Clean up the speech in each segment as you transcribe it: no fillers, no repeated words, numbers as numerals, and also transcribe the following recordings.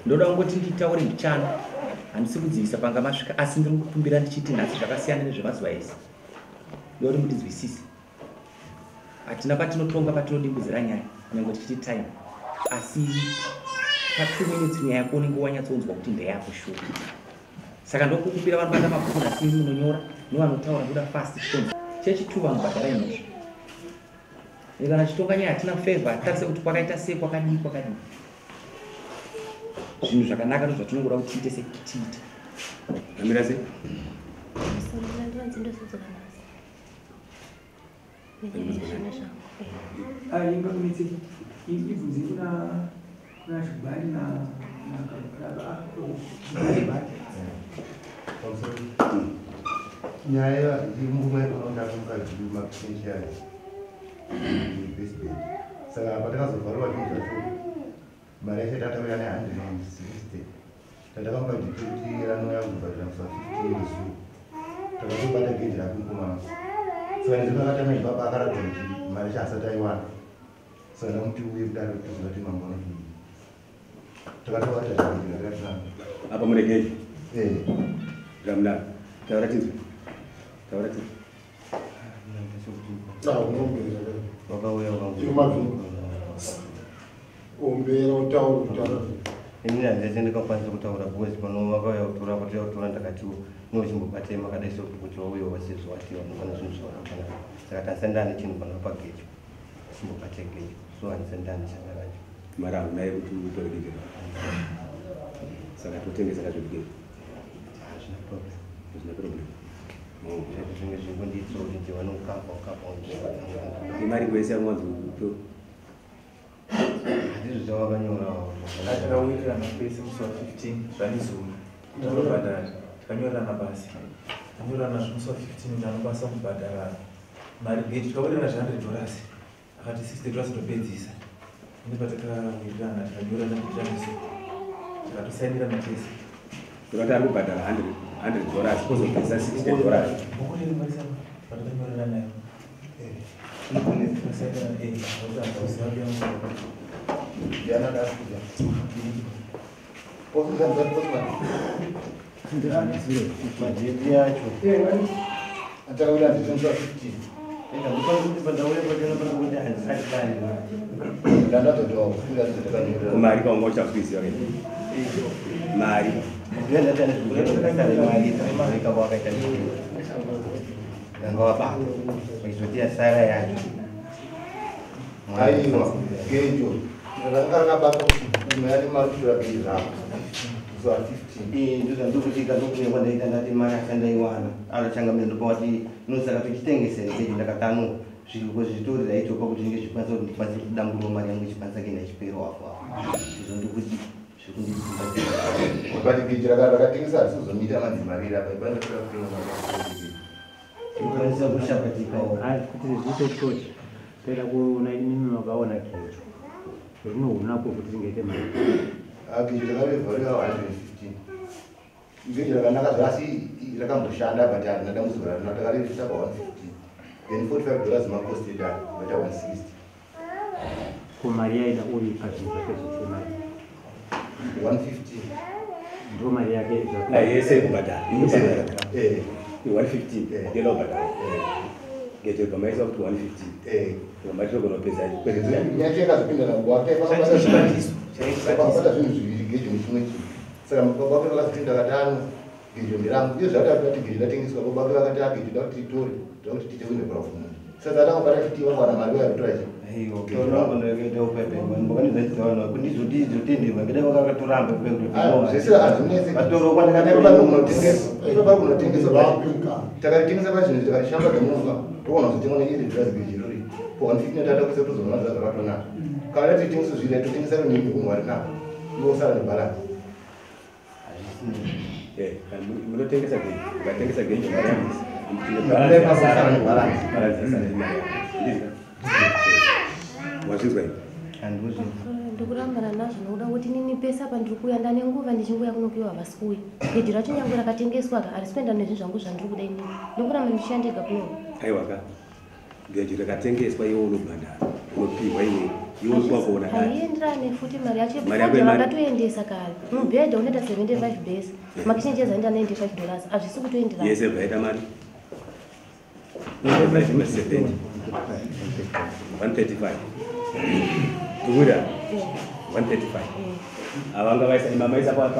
Ndoda kungoti nditaure mbichana, handisi kudzivisa panga masvika, asi ndiri kukumbira ndichiti nhasi zvakasiyana nezvemazuva ese. Ndoda kuti mundinzwisise. Hatina patinotonga patinodimbudzira nyaya, nyangwe tichiti time, asi pa 2 minutes nyaya yako unenge wanyatsonzwa kuti ndeyako shuwa. Saka ndokukumbira vanobata mabhuku nhasi imi munonyora nevanotaura ndoda fast chikonzi chechi 2 vanhu bhadharai mhosva. Kana chitonga nyaya hatina favor, hatitarise kuti kwakaita sei, kwakadii, kwakadii. Zvinhu zvakanaka ndozvatinongoda kuti tiite sei, tiite. Amira sei? Ingakunetse ibvunze kuna kuna Zvigwari na na Nyaya yemurume anoda mukadzi mapotential basement. Saka patakazovharwa zvinhu zvacho, mari yacho tatauya ne160, tatakamupa date kuti ranouya kubhadhara musi wa15 wezuva. Takatobata geji rake mukomana. Saka nezvakatanga ipapa akaratidza kuti mari yacho asati aiwana. Saka ndamuti uye kudaro toziva kuti mangwana kudii. Takatobata geji rake. Apa mune geji? Eh. Ramna. Taura tinzwe. Taura tinzwe. Wakauya. Ombera utaura kutaura. Inini handisati ndikakwanisa kutaura because pano vakauya kutora kwatouya kutora, ndakati nochimbobate makadai sokuti wauya sezvo wati vanofana zvinhu zvavanofana. Saka handisati ndane chinhu pano pagejo, chimbobate gejo, so handisati ndane chandanacho. Mari hauna yekuti utore geji. Saka totengesa kazvegeji. Hazvina problem. Hazvina problem. Zvinge zvingonditso kuti ndiwane kukapa kukapa. Imari kwese yaunwanzi upe? Handizvo zvavakanyorawo. Takawirirana pese musi wa15 zvanizuro kuti anobhadhara. Tikanyorerana pasi, tanyorerana zvemusi wa15 kuti anokwanisa kubhadhara mari geji. Tikawirirana zve$100, akati $60 ndopedzisa. Ine patakawirirana, tikanyorerana kuitaniso, tikatosainirana tese. Kurati ari kubhadhara $100 kozobvisa $60. Bhuku riri marisa patakanyorerana nayo. Tikasainirana, eh. Diana Daskuja. Osman. Madate yacho. Atakaura ndizvo 15. Ndikwanisa kuti pandauya pachona panokuti handisati dani. Ndandatotowa kufunga kuti Mari kaunga uchakuiziva ke? Mari. Ndandati ane mari wakaita yanga wabata vachizoti yasara yacho. Aiwa, gejo. Ranga rakabata kuti mari mari kutora gejo rako. Zuva 15. Ndozvandikutika, ndokunyangwa ndaita ndati mari asandaiwana arochangamira ndopawati nosaka tochitengesere gejo. Ndakatano zviri zvitori raitopa kuti zvinge zvikwanisa kuti ndikwanise kudamburawo mari yangu ichikwanisa kuenda ichiperawo apo apo. Izvo ndikuti zvikunditsimba. But gejo rakatengesa harisi manje mari apa ipanotora kutenga mari. Ikwanisa kushapatika. Kuti zviite chochi, toida kuona imimi makaona gejo rinohunako kuti ringaite mari. Gejo rakarevhariwa 115. Gejo rakanaka zvasi rakamboshanda, but harina dambudziko rarina. Takarevhisa pa 115, then $45 macost edu vaita 160. Ko mari yaida uripa zvinhu zvake zvese mari? 115. Ndo mari yake. Yese kubhadhara. Eh. 115 ndinoda kubhadhara. Gejo pamaisa kuti 115. Mari tinogona kupedza. Yacho yakazopinda nanguva pakabata zvinhu zviviri, gejo nechimwe chinhu. Saka baba vake vakazopinda katano gejo nderangu. Iyo zvakati kuti gejo ratengeswa, baba vake vakati, "Ah, gejo da kuti titore, da kuti tiite kuenda parafumu." Saka takabata chiti vawana mari vayotora chi. Takatengesa pazvinhu tikashambadza munoka toona kuzotengwa neiri dhirazi geji rori po 150 tata kuisa tozoona zvakatonaka. Kana titengesa zvira totengesa nini umwe ari nako iwe usara nebalance. Munotengesa geji, ukatengesa geji wazvinzwa iwe? Ndikurambana nazvo nokuda kuti nini pese apa ndiri kuuya ndane nguva ndichinguya kunopiwa havasi kuuya. Geji racho nyange rakatengeswa ka harisi kuenda nezvinhu zvangu zvandiri kuda inini. Ndikuramba ndichiya ndega kuno. Aiwa ka geji rakatengeswa iwe unobhadhara unopiwa iwe iwe urikuwakuona kare. Haienderane futi mari yacho yekufoja vakatoendesa kare. Mubhedha unoita 75 base. Makitchen chairs anoita $95. Hazvisi kutoenderana. Yese bvaita mari 135 Tukuda 135 avanga vaisa imamaisa pa 115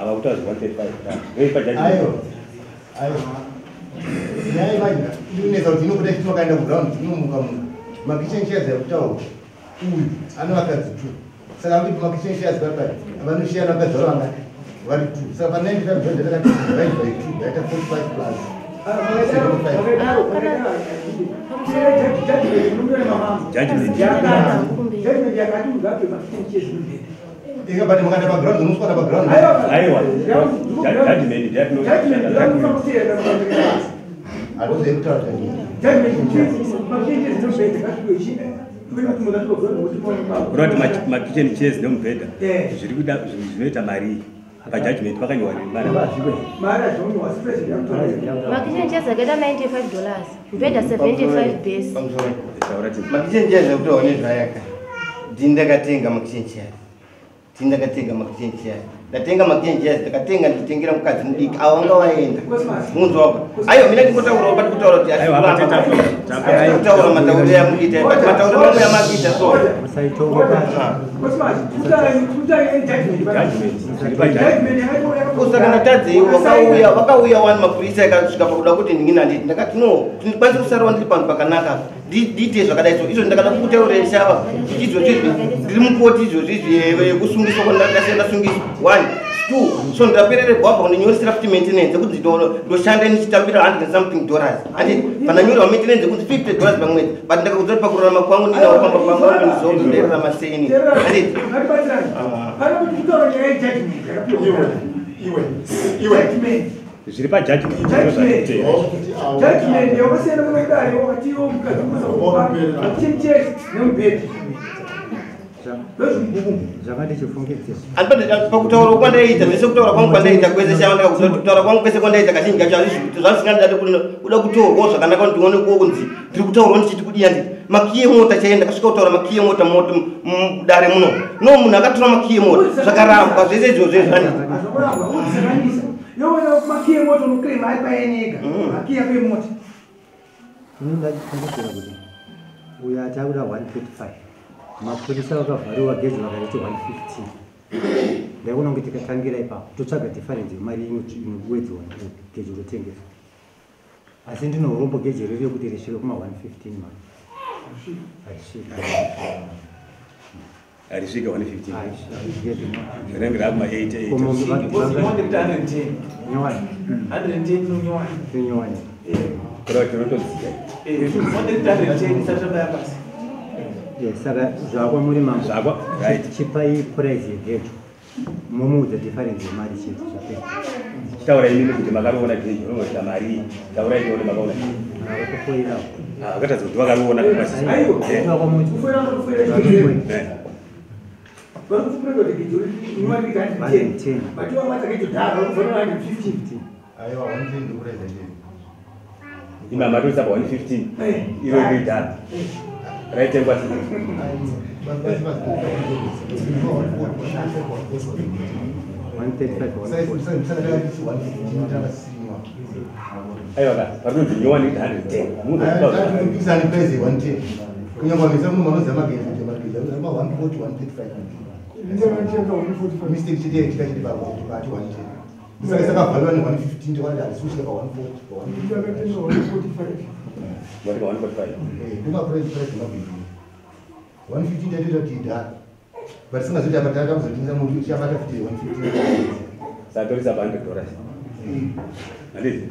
ava kutaura 135 veipa jaji. Ayo ayo nyaya imanje inonetsa kuti inobuda ichiti makaenda kuground inomuka munhu makitchen chairs ekutaura uyu ane vakadzi 2 saka kuti makitchen chairs papari vanoshiyana vakadzi vari vangani vari 2 saka pa 95 dollars takati divide by 2 yaita 45 plus 75. Makaenda paground unoswara paground. Aiwa judgment kurati makitchen chairs nemubhedha zviri kuda zvinoita mari pajudgment pakanyorwa mari. Makitchen chairs akaita $95, mubhedha 75 base. Makitchen chairs ekutaura nezvayaka ndini ndakatenga makitchen chairs. Ndakatenga makitchen chairs. Ndatenga makitchen chairs ndakatenga ndichitengera mukadzi mudiki avo vanga vaenda. Munzwa wako. Aiwa mina ndingotaurawo pati kutaura kuti kutaura matauriro amuita but matauriro mamwe amakuita so. Kusaka ndatadzei vakauya wani mapurisa akasvika pakuda kuti ndingina handiti ndakati no ndikwanise kusarawo ndiri panhu pakanaka ndiite zvakadai so izvo ndakada kukutaurira shava izvozvo izvi ndiri mukoti izvozvo izvi yekusungiswa kwandakasiya ndasungiswa 1 2 so ndaperererwa abva kundinyoresera futi maintenance yekuti ndoshanda ndichitambira $100 and something handiti pandanyorerwa maintenance yekuti $50 pamwedzi but ndakakudza kuti pakurarama kwangu ndinawo pamba pangu anondiziva kuti ndairarama sei ini handiti. Zviri pajudgment judgment yakasiyana munodare wakatiwo mukadzi nemubhedha. Pakutaura kwandaita zvese kutaura kwangu kwandaita kwese shava kutaura kwangu kwese kwandaita kazhinji kacho zvazvisingandidade kuda kutorwawo zvakanaka kuti ndione kuwo kunzi ndiri kutaurawo ndichiti kudii handiti makiyi emota chaiye ndakasvika kutaura makiyi emota mudare muno no munhu akatora makiyi emota zvakarambwa zvese izvozvo izvo handiti. Makiyi emota unoklema ari paenega makiyi ako emota. Ini ndachifungidzira kuti uyo atakuda 135 mapurisa vakavhariwa geji vakariti 115 ndaikuona kunge tikatangira ipapo totsvaga difference yemari inowedzwa geji rotengeswa asi ndino urombo geji riri yekuti risvike kuma 115 mari harisviki harisvike 115 rinenge rakuma 88 110 kureva kuti rinotodzika. Saka zvakwa muri mambo zvakwa right chipai price yegejo mumuudza difference yemari chete zvapera. Chitaura imimi kuti makariona gejo rinoita mari taurai tione makaona vakafoirawo akatadza kuti vakariona imi amatorisa pa 115 iro riri dhara raitengwa sei aiwa ka parinonzi nyowani 110 kunyangwe misa munhu vanoziva mageji kuti mageji ma 140 135 mistake chete chikachiti pati 110. Saka sakavhariwa ne115 ndokwana handisi kusvika pa140 pa 145. Ndomaprice mabhidhuru 115 yatoita kuti idhara, but singazoti apa takuzotengesa muri tichabata futi 115. Saka torisa pa $100, handiti?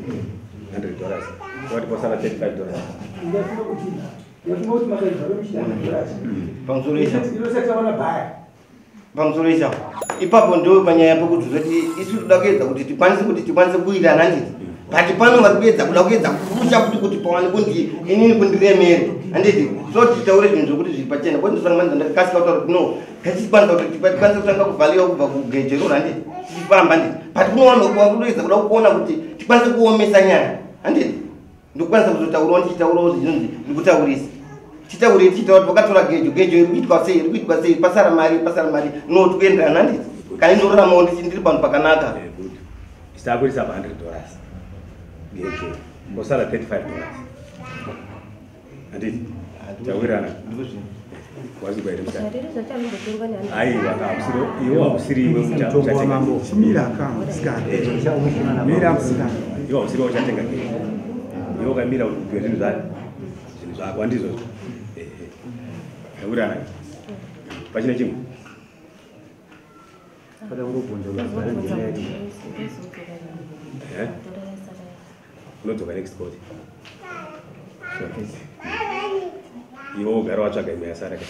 $100 wati posara $35. Ndafunga kuti makaivharo michina. Pamusoro icha. Inosati bhaya. Pamusoro ichapo ipapo ndo panyaya pekuti zoti isu toda kuedza kuti tikwanise kuwirirana, handiti? But pano vari kuedza kuda kuedza kupusha kuti pawane kundi inini kundiremere, handiti? So titaure zvinhu zvokuti zviri pachena kwoti ndosanga ndakasika kutaura kuti no, ngatikwanisa kuti tikwanise kutanga kuvhaliwa kubva kugejo iroro, handiti? Tichifamba, handiti? But kuno vanhu vakutoedza kuda kuona kuti tikwanise kuomesa nyaya, handiti? Ndokwanisa kuzotaurawo ndichitaurawo zvinonzi ndikutaurisa titaure tichitaura kuti vakatora gejo, gejo iri kuitwa sei, iri kuitwa sei, pasara mari, pasara mari, no tikuenderana, handiti? Kana indoraramawo ndiri panhu pakanaka. Good, takurisa pa $100 gejo, posara $35, handiti? Tawirirana, wazigwa here musikana? Zvariri zvacharumbotengwa ne Aiwa, iwe hausiri iwe Mutombo uchatenga. wamambo. Chimira ka musikana. Mira musikana. Iwe hausiri uchatenga gejo, iwe ukamira upiwe zvinhu zvako, zvinhu zvako, handizvozvo? Tawirirana, pachine chimwe? Pada kungobvunza kuti bharanzi yadi. Eh? Unodzoka next court, iwe ugara watsvaga imwe yasara ka,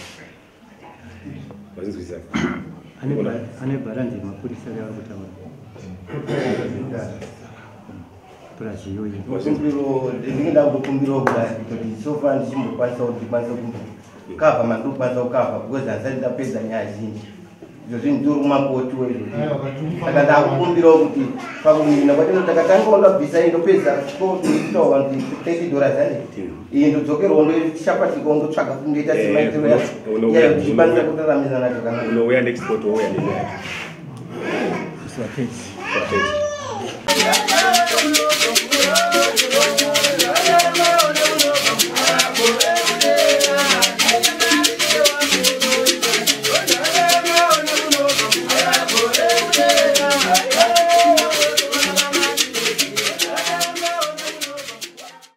wazinzwisisa? Ane bharanzi yemapurisa yavari kutaura purazi iyoyo. Kumbiro ndinenge ndakutokumbirawo kudai kuti so far ndichimbokwanisa kuti ndikwanise kukavha mandikukwanisa kukavha, because handisati ndapedza nyaya zhinji, izvo zvinhu tiri kumakotiwo izvo. Saka ndakukumbirawo kuti pakumina kwatino takatanga ndabvisa iyi, ndopedza toitawo vanhu $30, handi? Iyi ndodzokerwawo, ndochapatika, ndotsvaga kuti ndoita semaitiro yayo tichikwanisa kuraramisana zvakanaka. Unouya next court, wouya nenyaya. Swapeti. Swapeti.